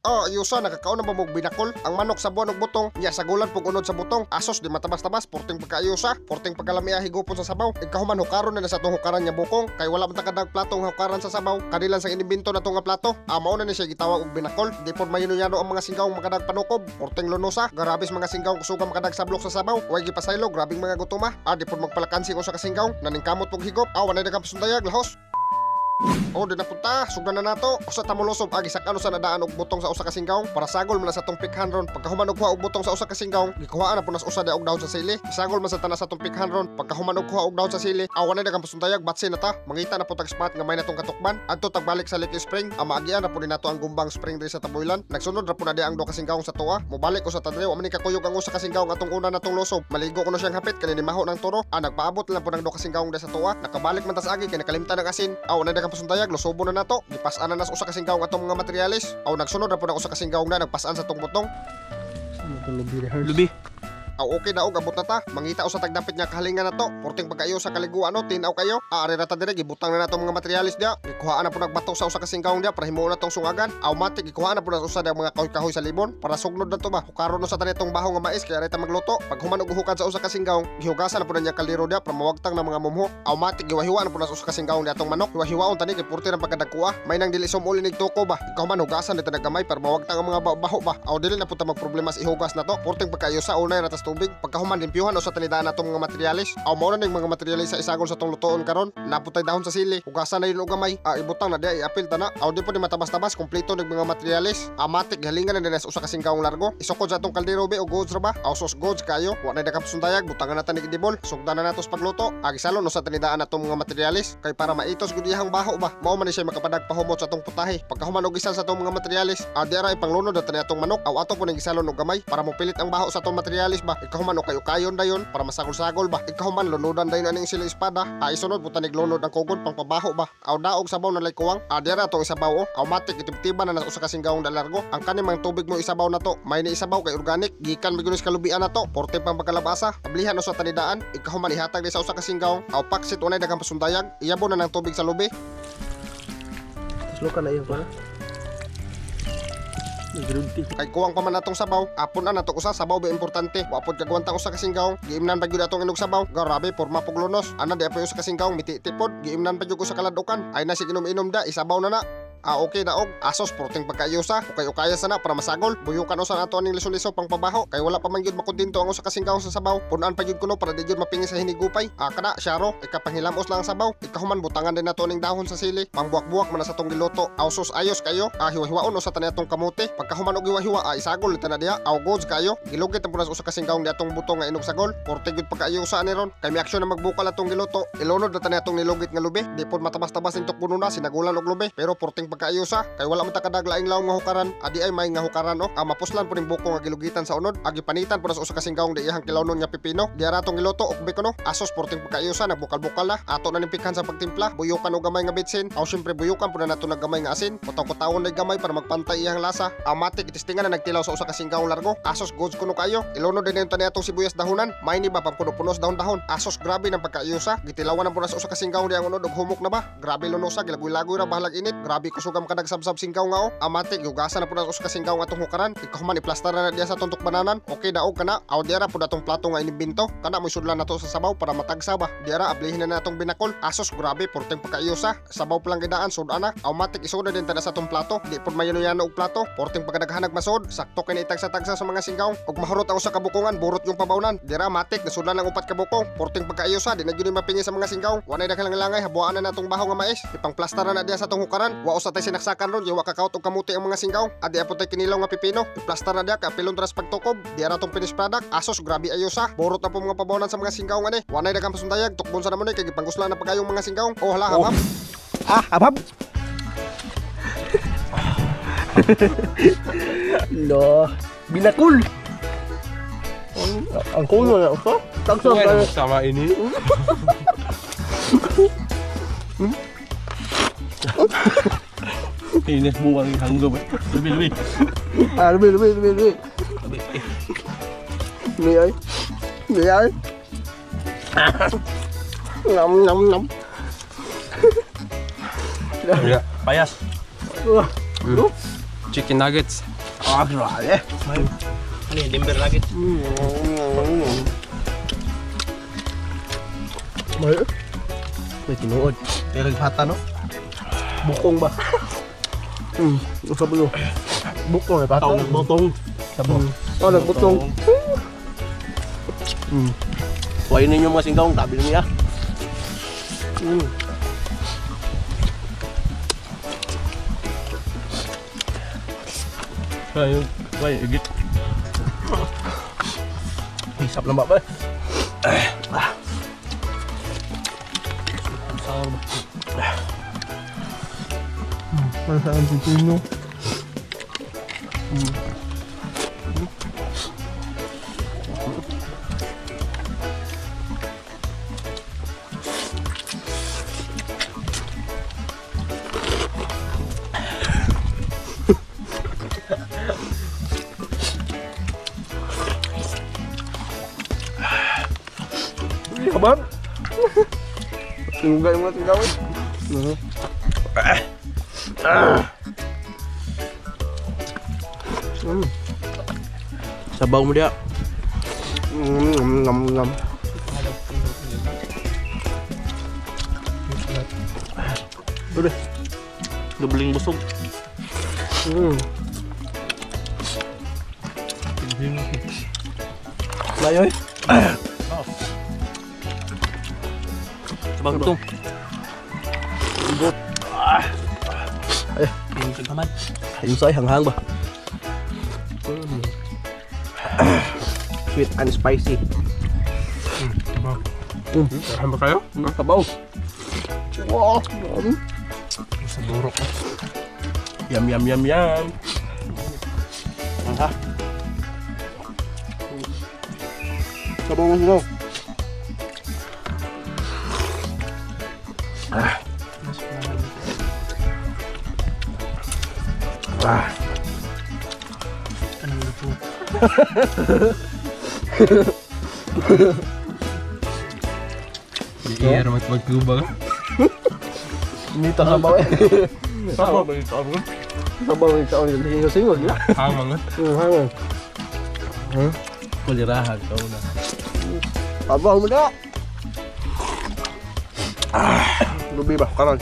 Oh, ayusa, nakakaon na ba mo og binakol? Ang manok sa buwan og butong, nya sagulan pug unod sa butong. Asos di matabas-tabas, porting pagkaayusa, porting pagkalamia higupon sa sabaw. Ikahuman hukaron na sa atong hukaran nga bukong, kay wala man ta kadag platong hukaran sa sabaw. Kanilan sang inimbento na nga plato. Ah, mao na ni siya gitawag og binakol. Di pod mayuno-yano ang mga singgawng makadag panukob. Porting lunosa, garabis mga singgawng kusuga makadag sablok sa sabaw. Way gipasaylo, grabing mga gutuma. Ah, di pod magpalakansing usa ka singgawng, naningkamot pug higop. Ah, walay daghang pasundayag, lahos. Oh, di na punta, sugdan na nato. Usa ta molusob agi sa kano sa nadaan og butong sa usa ka singgawng para sagol man na sa tong pikhan ron. Pagkahuman og kuha og butong sa usa ka singgawng, gikuhaan na po nas usa di og dahon sa sili. Isagol man sa tanas sa tong pikhan ron. Pagkahuman og kuha og dahon sa sili, awan na daghang pasundayag, batsi na ta. Mangita na po tag spot nga may natong katukban. Adto tagbalik sa Lake Spring, ang maagian na po ni nato ang Gumbang Spring diri sa Tabuilan. Nagsunod ra po na di ang duha ka singgawng sa tuwa. Mobalik ko sa tadre, wa man ni kakuyog ang usa ka singgawng atong una natong lusob. Maligo ko na siyang hapit kani ni maho ng turo. Ah, nagpaabot lang po ng duha ka singgawng diri sa tuwa. Nakabalik man tas agi kay nakalimtan ng asin. Aw, na daghang pasundayag, lusobo na nato. Gipas-an na nas usa ka singgawng atong mga materyales. Aw, nagsunod ra po ng usa ka singgawng na nagpas-an sa tong butong. Lubi. Aw, okay na og abot na ta. Mangita usa tagdapit nga kahalingan nato. Porting pagkaayo sa kaliguan no, tinaw kayo. Ah, ari ra ta dire, gibutang na nato mga materyales diya. Gikuhaan na po nagbato sa usa ka singgawng diya para himuon natong sungagan. Automatic gikuhaan na po na usa diya mga kahoy-kahoy sa libon para sugnod na to ba. Hukaron no sa tanitong baho nga mais kay ari ta magluto. Pag human og hukad sa usa ka singgawng, gihugasan na po na niya kaldero diya para mawagtang na mga mumho. Automatic giwahiwa na po na sa usa ka singgawng diya atong manok. Hiwahiwaon tani kay purti ng pagkadagkuha. May nang dili sumuli nig tuko ba. Ikaw man hugasan dito naggamay para mawagtang ang mga baho ba. Aw, dili na po ta magproblema sa ihugas na to. Purting pagkaayo sa unay ra tas tubig. Pagkahuman limpyuhan usa tanidaan natong mga materyales. Aw, mao na ning mga materyales sa isagol sa tong lutoon karon. Naputay dahon sa sili, hugasan na yun og gamay. Ah, ibutang na diya, iapil ta na. Aw, di po ni matabas-tabas, kompleto ning mga materyales. Amatik gihalingan na din sa usa ka singgawng largo. Isukod sa atong kaldero be og goods ra ba. Aw, sos goods kayo. Wa na daghang pasundayag, butangan na ta nig idibol. Sugdan na nato sa pagluto. Agi salon usa tanidaan natong mga materyales kay para maitos gud iyang baho ba. Mao man ni siya makapadag pahumot sa atong putahe. Pagkahuman og gisal sa atong mga materyales, ah, di ara ipanglunod na tani atong manok. Aw, ato po ning gisalon og gamay para mopilit ang baho sa atong materyales ba. Ikahuman og kayo-kayon dayon para masagol-sagol ba. Ikahuman lunudan dayon aning sila espada. Ah, isunod po tanig lunod ang kugon pang pabaho ba. Aw, daog sabaw na lay kuwang. Ah, di ara atong isabaw o. Automatic itibtiba na nas usa ka singgawng dalargo. Ang kani mang tubig mo isabaw na to. May ni isabaw kay organic. Gikan migunis kalubian na to. Porte pang pagkalabasa. Ablihan usa tanidaan. Ikahuman ihatag di sa usa ka singgawng. Aw, paksit unay daghang pasundayag. Iyabo na ng tubig sa lubi. Slow ka na yun pa. Kay kuwang pa man atong sabaw, apon na nato usa sabaw ba importante. Wa pod kagwanta usa ka singgawng, giimnan pa gyud atong inog sabaw. Grabe porma pug lunos. Ana di apoy usa ka singgawng miti-tipod, giimnan pa gyud usa ka ladukan. Ay na sig inom-inom da, isabaw na na. Ah, okay na og asos porting pagkayusa, ukay-ukaya sana para masagol. Buyukan usa ato aning liso-liso pang pabaho kay wala pa man gyud makontento ang usa ka singgawng sa sabaw. Punan pa gyud kuno para di gyud mapingi sa hinigupay. Ah, kana syaro, ikapanghilamos lang ang sabaw. Ikahuman butangan din nato ning dahon sa sili. Pangbuwak-buwak man na sa tong giluto. Aw sus ayos kayo. Ah, hiwa-hiwaon usa tani atong kamote. Pagkahuman og hiwa-hiwa, ah, isagol ta na diha. Aw goods kayo. Gilugit ang punas usa ka singgawng di atong butong nga inog sagol. Porte gyud pagkaayusa ani ron. Kay mi aksyon na magbukal atong giluto. Ilunod na tani atong nilugit nga lubi. Di pod matabas-tabas ning tukbuno na sinagulan og lubi. Pero porting pagkaayusa kay wala man ta kadag laing lawom nga hukaran. Adi ay may nga hukaran o. Ah, mapuslan po ning buko nga gilugitan sa unod. Agi panitan po sa usa ka singgawng di iyang kilawnon nga pipino. Di ara atong giluto og bikono. Asos porting pagkaayusa nagbukal-bukal na. Ato na ning pikhan sa pagtimpla. Buyukan og gamay nga bitsin. Aw syempre buyukan po na nato naggamay nga asin. Kutaw-kutawon na gamay para magpantay iyang lasa. Amatik itistingan na nagtilaw sa usa ka singgawng largo. Asos goods kuno kayo. Ilunod din yung tani atong sibuyas dahonan. May ni ba pangpuno-punos dahon-dahon. Asos grabe ng pagkaayusa. Gitilawan na po na sa usa ka singgawng di ang unod og humok na ba. Grabe lunosa gilagoy-lagoy ra bahalag init. Grabe kusugam ka nagsabsab singgaw nga o. Amatik gihugasan na po na sa usa ka singgaw nga atong hukaran. Ikahuman iplastar na diya sa tuntok bananan. Okay daog kana. Aw di ara po datong plato nga inimbento. Kana mo sudlan nato sa sabaw para matagsa ba. Di ara ablihin na natong binakol. Asos grabe porteng pagkaayusa. Sabaw pa lang gidaan sud ana. Automatic isod na din ta sa atong plato. Di pod mayano-yano og plato. Porteng pagkadaghanag masod. Sakto kay itagsa-tagsa sa mga singgaw. Og mahurot ang usa ka bukongan, burot yung pabawnan. Di ra matik nasudlan ang upat ka bukong. Porteng pagkaayusa di na gyud mapingi sa mga singgaw. Wa nay daghang langay, habuan na natong baho nga mais. Ipangplastar na diya sa atong hukaran. Wa usa tay sinaksakan ron, yawa kakaot og kamuti ang mga singgaw. Adi apod tay kinilaw nga pipino. Iplastar na diya kay apilon tras pagtukob. Di ara tong finished product. Asos grabe ayusa. Burot na po mga pabawnan sa mga singgaw ngani. Wa nay daghang pasundayag, tukbon sa namon ni kay gipanguslan na pagayong mga singgaw. Oh hala Oh. habab. Ah, abab. No, binakul. Ang kuno na uso. Tagsa Bueno, sama ini. Ini buang hanggo. Lebih lebih. Ah, lebih lebih lebih lebih. Lebih. Lebih ay. Lebih ay. Ngam ngam ngam. Ya, payas. Wah. Chicken nuggets. Ah, grabe. Ano yung limber nuggets? May tinuod. Pero hata, no? Bukong ba? Usap mo. Bukong eh, pata. Nagbutong. Sabo. Oh, nagbutong. Kuhain ninyo mga singkaong, tabi niya. Ayun, ay, igit. Hisap lang ba ba? Sour ba? Para sa pipino. Kabar? Tinugay mo natin gawin. Sabaw mo dia. Ngam ngam. Udah. Doubling busog. Layoy. Sabaw to. Ibot. Ay, yung say hanghang ba? Sweet and spicy. Kahan ba kayo? Sabaw. Wow. Sa durok. Yum yum yum yum. Ha. Sabaw mo sabaw. Ah. Iya, magtuba ka. Nita sabaw eh. Sabaw ba ito? Sabaw ito. Singol ya. Hangman. Hangman. Kulirahan ka una. Sabaw mo na. Lubi ba? Karon.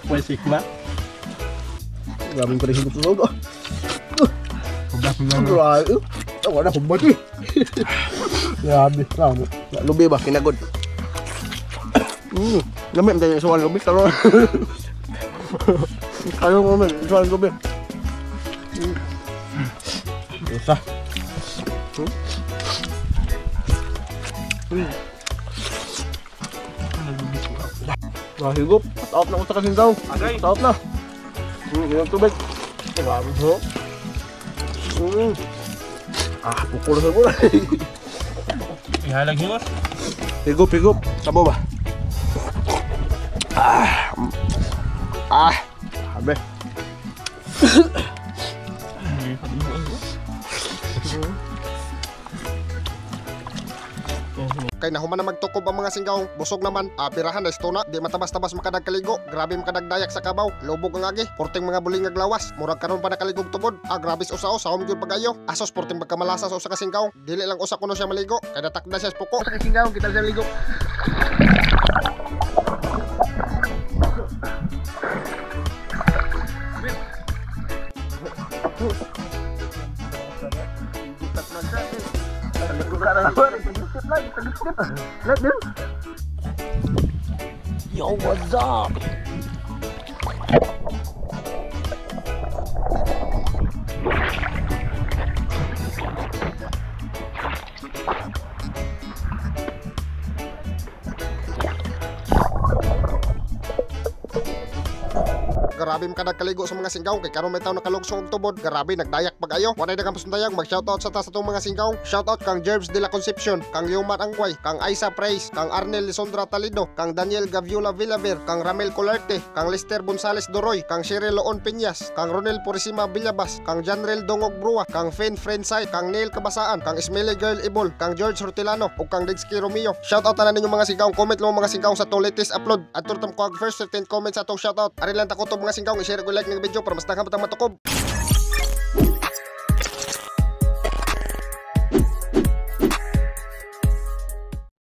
May sigma. Grabe pa rin higop sa. Grabe. Ako na humbat eh. Grabe. Grabe. Lubi ba? Kinagod. Lamit tayo isuwan lubi. Karon. Karon mo man. Isuwan lubi. Usa. Nahigop. Taop na ko sa kasindaw. Taop na. Yung tubig. Grabe ho. Ah, pukul sa gulay. Ihalag hingos. Higop, higop. Sabaw ba? Ah. Ah. Grabe. Kay nahuman na magtukob ang mga singgaong, busog naman, apirahan na istuna, di matabas-tabas makadagkaligo, grabe makadagdayak sa kabaw, lubog ang agi, porting mga buling ngaglawas, murag karon pa nakaligog tubod, grabis usa o, sahom gyud pagayo, asos porting pagkamalasa sa usa ka singgaong, dili lang usa kuno siya maligo, kay natakda siya sa puko. Usa ka singgaong, kita siya ligo. Yo, what's up? Grabe man nagkaligo sa mga singgawng kay karon may taw nakalugsong og tubod. Grabe nagdayak pag ayo. Walay daghang pasundayag, mag-shoutout sa ta sa atong mga singgawng. Shoutout kang Jerbs de la Concepcion, kang Leomar Angway, kang Aisa Price, kang Arnel Lisondra Talido, kang Daniel Gaviola Villaver, kang Ramel Colarte, kang Lester Gonzales Doroy, kang Cheryl Loon Piñas, kang Ronel Purisima Villabas, kang Janrel Dongog Brua, kang Finn Frensay, kang Neil Kabasaan, kang Ismaili Girl Ibol, kang George Hortilano, ug kang Dexky Romeo. Shoutout tanan ninyo, mga singgawng. Comment mo, mga singgawng, sa atong latest upload. Adto tam kuhag first 15 comments sa atong shoutout. Ari lang takutob, mga singgawng, i-share ko like ng video para mas daghan pa tang matukob.